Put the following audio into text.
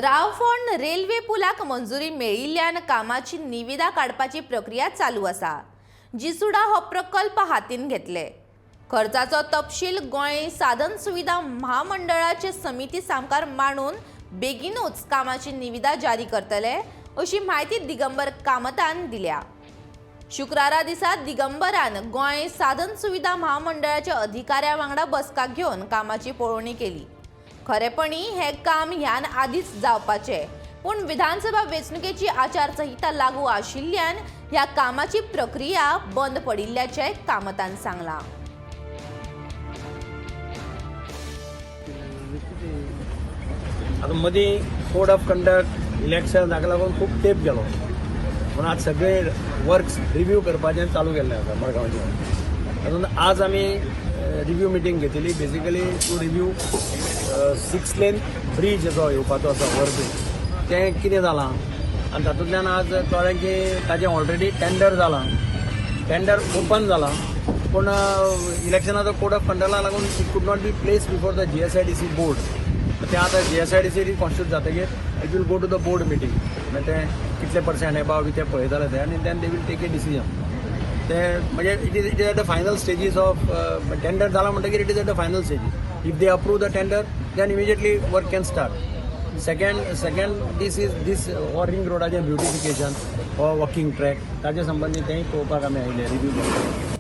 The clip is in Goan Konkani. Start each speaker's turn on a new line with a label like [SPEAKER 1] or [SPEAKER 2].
[SPEAKER 1] रावफोंड रेल्वे पुलाक मंजुरी मेळिल्ल्यान कामाची निविदा काडपाची प्रक्रिया चालू आसा. जिसुडा हो प्रकल्प हातीन घेतले. खर्चाचो तपशील गोंय साधन सुविधा म्हामंडळाचे समिती सामकार मांडून बेगीनूच कामाची निविदा जारी करतले, अशी म्हायती दिगंबर कामतान दिल्या. शुक्रारा दिसा दिगंबरान गोंय साधन सुविधा म्हामंडळाच्या अधिकाऱ्या वांगडा बसका घेवन कामाची पळोवणी केली. खरेपणी हें काम ह्यान आदींच जावपाचें, पूण विधानसभा वेंचणुकेची आचारसंहिता लागू आशिल्ल्यान ह्या कामाची प्रक्रिया बंद पडिल्ल्याचें कामतान सांगलां.
[SPEAKER 2] आतां मदीं कोड ऑफ कंडक्ट, इलेक्शन, हाका लागून खूब तेंप गेलो, म्हणून आज सगळे वर्क्स रिव्यू करपाचें चालू केल्लें आसा मडगांवचें. तातूंत आज आमी रिव्यू मिटींग घेतली, basically to review six lane bridge जो येवपाचो आसा, ओवर ब्रीज, तें कितें जालां. आनी तातूंतल्यान आज कळ्ळें की ताजें ऑलरेडी टेंडर जालां, टेंडर ओपन जालां, पूण इलेक्शनाचो कोड ऑफ कंडक्टा लागून it could not be placed before the GSIDC board. तें आतां जीएसआयडीसी कॉन्स्टिट्यूट जातकीर it will go to the board meeting. मागीर ते कितले पर्संट एबाव बी ते पळयतले ते आनी then they will take a decision. ते म्हणजे it is at the final stages of tender जाला म्हणटकीर it is at the final stages. If they approve the tender, then immediately work can start. Second, this is this हो रिंग रोडाचें ब्युटिफिकेशन, हो वॉकिंग ट्रॅक, ताजे संबंदी तेंय पळोवपाक आमी आयले, रिव्यू करपाक.